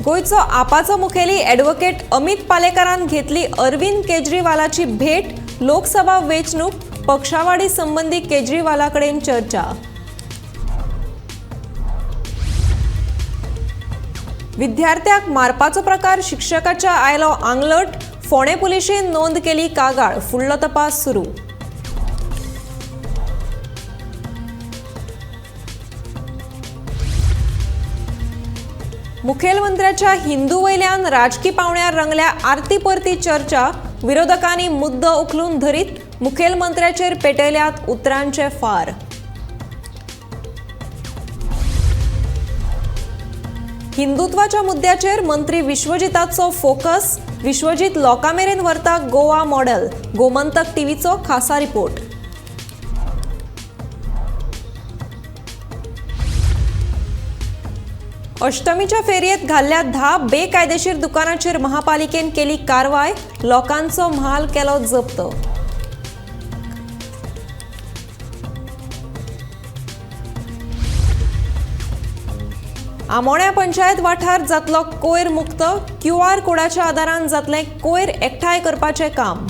गोंयचो आपाचो मुखेली ॲडव्होकेट अमित पालेकारान घेतली अरविंद केजरीवालाची भेट. लोकसभा वेंचणूक पक्षावाडी संबंधी केजरीवाला कडेन चर्चा. विद्यार्थ्याक मारपाचो प्रकार शिक्षकाच्या आयलो आंगलट. फोंडें पुलिशेन नोंद केली कागाळ. फुडलो तपास सुरू. मुखेलमंत्र्याच्या हिंदू वयल्यान राजकी पावंड्यार रंगल्या आरती परती चर्चा. विरोधकांनी मुद्दो उखलून धरीत मुखेलमंत्र्याचेर पेटयल्यात उतरांचे फार. हिंदुत्वाच्या मुद्द्याचेर मंत्री विश्वजिताचो फोकस. विश्वजीत लोकां मेरेन व्हरता गोवा मॉडेल. गोमंतक टीव्हीचो खासा रिपोर्ट. अष्टमीच्या फेरयेत घाल्ल्या 10 बेकायदेशीर दुकानाचेर महापालिकेन केली कारवाय. लोकांचो म्हाल केलो जप्त. आमोण्या पंचायत वाठार जातलो कोयर मुक्त. क्यूआर कोडाच्या आदारान जातलें कोयर एकठांय करपाचें काम.